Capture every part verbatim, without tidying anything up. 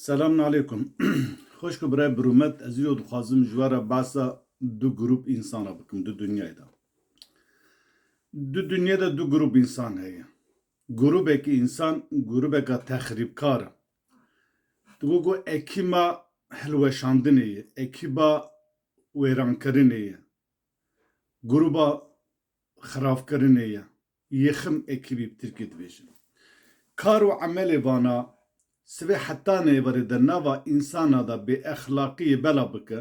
Selamun aleykum. Xweşk û birayê birûmet, ez îro dixwazim ji we re behsa du grûp însana bikim, du dinyayê de. Du dinyê de du grûp însan heye. Grûbekî însan, grûbeka texrîbkar e. Digo ku ekîma hilweşandinê ye, ekîba wêrankirinê ye. Grûba xirabkirinê ye. Yêxim ekîbî bi tirkî dibêjin. Kar û emelê vana sibê heta nêverê de nava însana de bêexlaqiyê bela bike,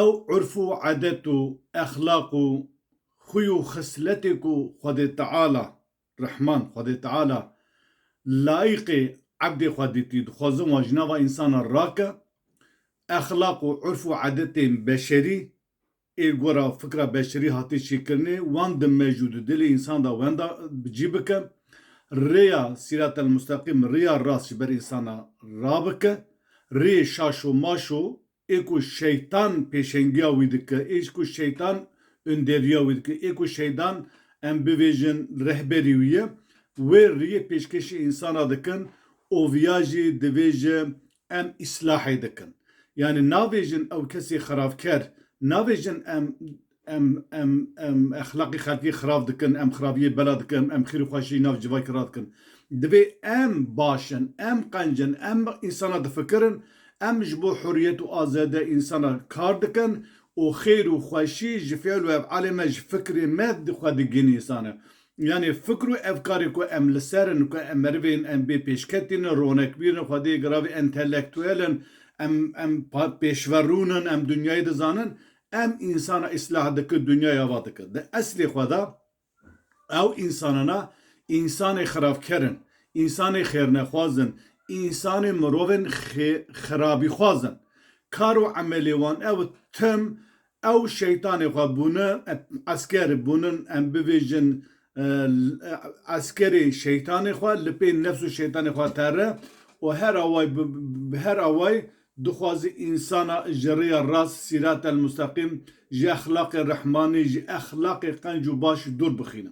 ew urf û edet û exlaq û xuy û xisletê ku Xwedê Teala, Rehman, Xwedê Teala layiqê ebdê xwe dîtî, dixwazin wan ji nava însana rake, exlaq û urf û edetên beşerî, ê gora fikra beşerî hatî çêkirinê, wan di mej û di dilê însan de wenda bi cî bike, rêya sîratel musteqîm, rêya rast ji ber însana rabike, rêyê şaş û maş û ê ku şeytan pêşengiya wî dike, ê ku şeytan önderiya wî dike, ê ku şeytan, em bivêjin, rehberî wî ye, wê rêyê pêşkêşî însana dikin û viya jî divê ji em îslahê dikin. Yani navêjin ew kesê xirabker, navêjin em, em, em, em exlaqî xelkî xirab dikin, em xirabiyê bela dikin, em xêr û xweşî nav civakî radikin. Divê em baş in, em qenc in, em însana difikirin, em ji bo huriyet û azadiya însana kar dikin û xêr û xweşî ji fiil û efalê me, ji fikrê me di xwe digihîn însana. Yani fikr û efkarê ku em li ser in, ku em merivên em bê pêşketî ne, ronekbîr in, xwedê giravê entelektuel in, em, em pa-, pêşverûn in, em dinyayê dizanin, em însana îslah dikin, dinyayê ava dikin. Di eslê xwe de ew însanana însanê xirabker in, însanê xêrnexwaz in, însanê mirovên xê-, xirabîxwaz in. Kar û emelê wan ew tim ew şeytanê xwe bûne, e, esker bûnin, em bivêjin, e, eskerê şeytanê xwe, li pê nefs û şeytanê xwe tere û her away bi, bi her away dixwaze însana ji rêya rast, sîratel musteqîm, ji exlaqê rehmanî, ji exlaqê qenc û baş dûr bixîne.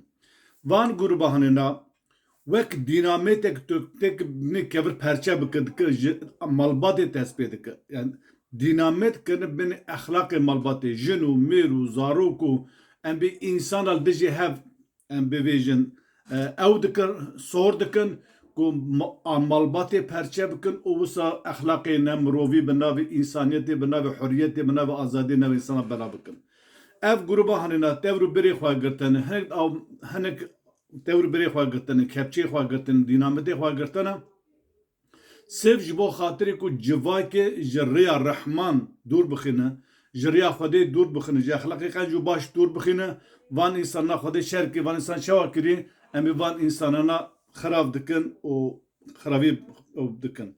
Van grûba hanêna wek dînamêtek tu têk binê kevir perçe bike, dike ji malbatê dest pê dike. Yani dînamêt kirine binê exlaqê malbatê, jin û mêr û zarok û em bê însana li dijî hev, em bivêjin, e, ew dikin, sor dikin ku ma-, a malbatê perçe bikin û wisa exlaqê ne mirovî bi navê însaniyetê, bi navê hurriyetê, bi navê azadiyê navê însana bela bikin. Ev grûba hanêna tevr û birê xwe girtine, hinek aw-, hinek tevr û birê xwe girtine, kepçeyê xwe girtine, dînamitê xwe girtine. Sirf ji bo xatirê ku civakê ji rêya Rehman dûr bixîne, ji rêya Xwedê dûr bixîne, ji exlaqê qenc û baş dûr bixîne, van însana Xwedê şer kir, van însan çawa kirî, em ê van însanana xirab dikin û xirabî dikin.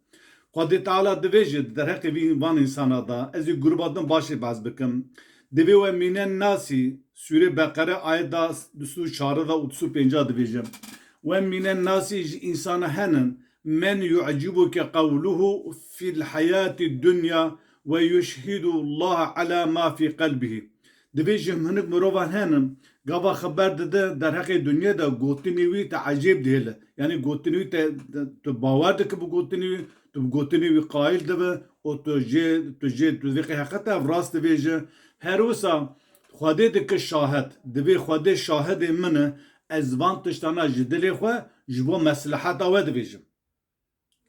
Xwedê Teala divêje di derheqê vî van însana de, ez ê grûba din başê behs bikim. Divê we mînen nasî, Sûrê Beqere ayet da du sed û çardeh da û du sed û pêncah divêje. We mînen nasî ji însana henin, men yu'cibuke qewluhu fil heyatid dunya ve yuşhidu Allah ala ma fi qelbihi. Divê ji hinek mirovan henin, gava xeber dide derheqê dinyê de gotinê wî te ecêb dihêle. Yani gotinê wî te, te, tu bawer dike bi gotinê wî, tu bi gotinê wî qayil dibe û tu jê, tu jê, tu vê qey heqet ev rast dibêje. Her wisa Xwedê dike şahed. Divê Xwedê şahidê min e, ez van tiştana ji dilê xwe ji bo mesleheta we dibêjim.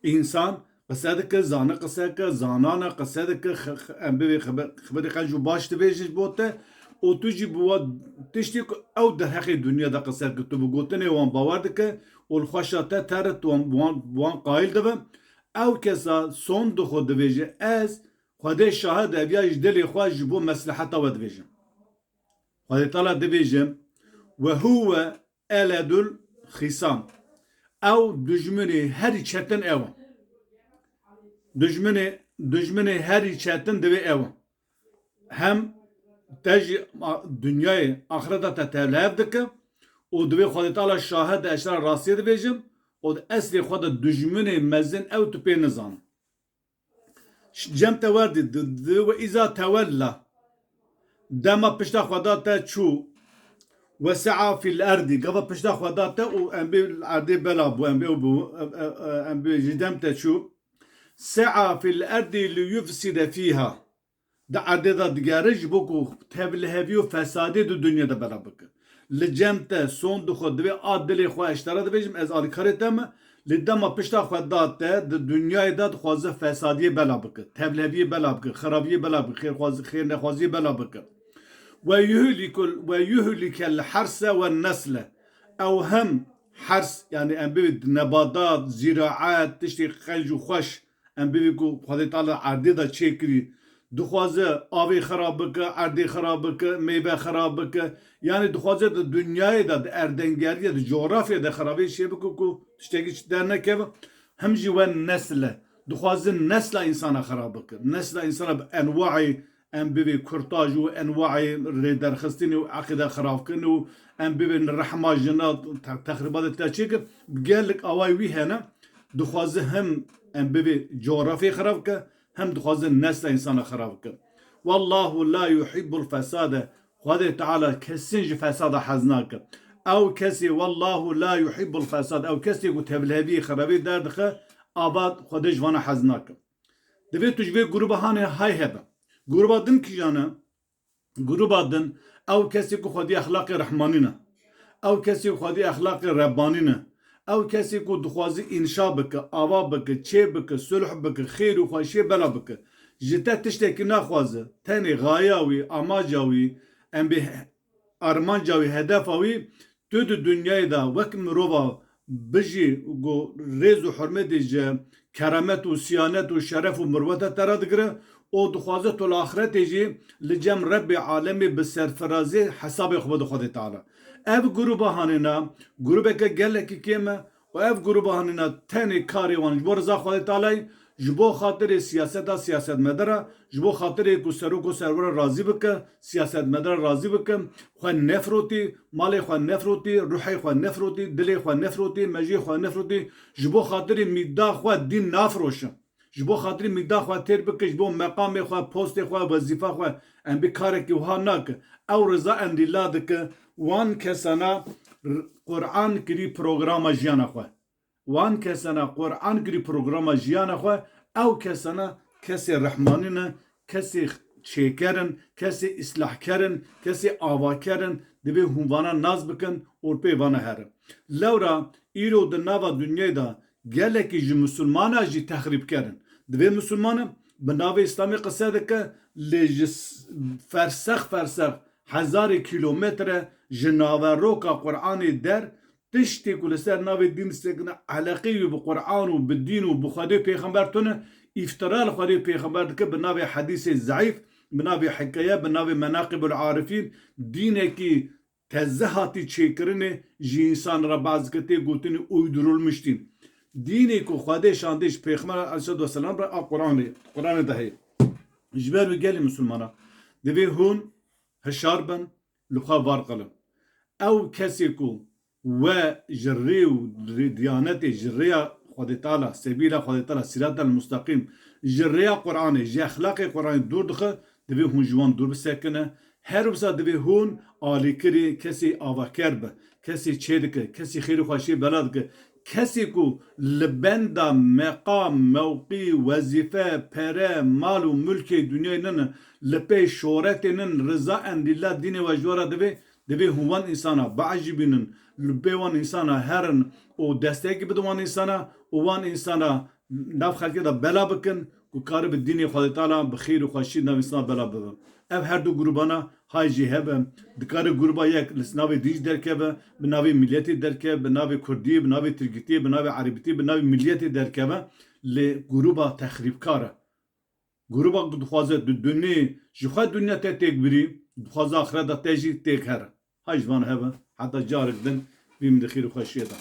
Însan qise dike, zane qise dike, zanane qise dike, xe-, xe-, em bivê xeber-, xeberê qenc û baş dibêje ji bo te û tu jî bi wa tiştê ku ew derheqê dinya de qise dike, tu bi gotinê wan bawer dike û li xweşa te tere tu wan, wan, wan qayil dibe. Ew kesa son dixwe dibêje, ez Xwedê şahid e, ev ya ji dilê xwe ji bo mesleheta we dibêjim. Xwedê Teala dibêje, "Ve huwe eledul xisam." Ew dijminê herî çetin ew e. Dijminê, dijminê herî çetin divê ew e. Hem te jî a-, dinyayê, axireta te tevlihev dike û divê Xwedê Teala şahid e, ez ji te re rastiyê dibêjim û di eslê xwe de dijminê mezin ew tu pê nizane. Cem te werdî, di, di, ve îza tewella. Dema pişta xwe da te çû. Ve se'a fil erdî. Gava pişta xwe da te û em bê erdê bela bû, em bê ew bû, em, em, em bê ji dem te çû. Se'a fil erdî li yufside fîha. Di erdê de digere ji bo ku tevlihevî û fesadê di dinyê de bela bike. Li cem te, son dixwe, divê a dilê xwe, ez ji te re dibêjim, ez alîkarê te me, lê dema pişta xwe da te, di dinyayê de dixwaze fesadiyê bela bike, tevliheviyê bela bike, xirabiyê bela bike, xêrxwaz-, xêrnexwaziyê bela bike. Ve yuhlikul, ve yuhlikel herse ve nesle. Ew hem hers, yani em bibê nebadat, ziraet, tiştê qenc û xweş, em bibê ku Xwedê Teala erdê de çêkirî, dixwaze avê xirab bike, erdê xirab bike, meyve xirab bike. Yani dixwaze di dinyayê de, di erdengeriyê, di coğrafyayê de xirabiyê çê bike ku tiştekî çi dernekeve. Hem jî ve nesle. Dixwaze nesla însana xirab bike. Nesla însana bi enwaê, em bibê kurtaj û enwaê rêderxistinê û eqîde xirabkirinê û em bibê rehma jina te-, texrîbatê te çêkir. Gelek awayê wî hene. Dixwaze hem em bibê coğrafyayê xirab ke, hem dixwaze nesla însana xirab ke. Wallahu la yuhibbul fesade. Xwedê Teala kesin ji fesada hez nake. Ew kesê, wallahu la yuhibbul fesad. Ew kesê ku tevliheviyê xirabî derdixe, ava Xwedê ji vana hez nake. Divê tu ji vê grûba hanê hay hebe. Grûba din kîjan e? Grûba din, ew kesê ku xwedî exlaqê rehmanî ne. Ew kesê ku xwedî exlaqê rebbanî ne. Ew kesê ku dixwazî înşa bike, ava bike, çê bike, sulh bike, xêr û xweşiyê bela bike. Ji te tiştekî naxwaze, tenê xaya wî, amaca wî, em bê armanca wî, hedefa wî, tu di dinyayê de wek mirova bijî, ku rêz û hurmetê ji keramet û siyanet û şeref û mirweta te re digire û dixwaze tu li axretê jî li cem Rebbê alemê bi serfiraziyê hesabê xwe bide Xwedê Teala. Ev grûba hanêna, grûbeke gelekî kêm e û ev grûba hanêna tenê karê wan ji bo riza Xwedê Tealayê, ji bo xatirê siyaseta siyasetmedara, ji bo xatirê ku serok û serwera razî bike, siyasetmedara razî bike, xwe nefrotî, malê xwe nefrotî, ruhê xwe nefrotî, dilê xwe nefrotî, mejiyê xwe nefrotî, ji bo xatirê mîda xwe dîn nafroşe. Ji bo xatirê mîda xwe têr bike, ji bo meqamê xwe, postê xwe, wezîfa xwe, em bê karekî wiha nake. Ew riza endîla dike, wan kesana r-, Quran kirî programa jiyana xwe. Wan kesana Quran kirî programa jiyana xwe, ew kesana kesê rehmanî ne, kesê çêker in, kesê îslahker in, kesê avaker in, divê hûn vana nas bikin û pê vana herin. Lewra îro di nava dinyayê de gelekî ji misilmana jî texrîbker in. Divê misilmana bi navê Îslamê qise dike, lê ji s-, fersex fersex hezarê kîlometre ji naveroka Quranê der, tiştê ku li ser navê dîn sekine, eleqeyê wî bi Quran û bi dîn û bi Xwedê pêxember tune, îftira li Xwedê pêxember dike bi navê hedîsê zeîf, bi navê hikaye, bi navê Menaqibul Arifîn, dînekî teze hatî çêkirinê ji însan re behs dike, tê gotinê uydurulmuş dîn. Dînê ku Xwedê şandê ji Pêxember aleyhisselatu vesselam re a Quranê, Quranê de heye. Ji ber wî gelê misilmana divê hûn hişar bin, li xwe var qilin. Ew kesê ku we ji rê û rê-, diyanetê, ji rêya Xwedê Teala, sebîla Xwedê Teala, sîratel musteqîm, ji rêya Quranê, ji exlaqê Quranê dûr dixe, divê hûn ji wan dûr bisekine. Her wisa divê hûn alîkirî kesê avaker be, kesê çêdike, kesê xêr û xweşiyê bela dike, kesê ku li benda meqam, mewqî, wezîfe, pere, mal û milkê dinyayê nine, li pê şoretê nin, riza endîla dînê we ji we re divê, divê hûn wan însana biecibînin, li pê wan însana herin û destekî bidin wan însana û wan însana nav xelkê de bela bikin ku karibe dînê Xwedê Teala bi xêr û xweşî nav însana bela bibe. Ev her du grûbana hay jî hebe. Dikare grûba yek li navê dîn jî derkeve, bi navê miletê derkeve, bi navê kurdiyê, bi navê tirkîtiyê, bi navê erebîtiyê, bi navê miletê derkeve, lê grûba texrîbkar e. Grûba ku dixwaze di dunê ji xwe dinya te têk birî, dixwaze axireta te jî têk here. Hay ji van hebe, heta carek din bîm di xêr û xweşiyê de.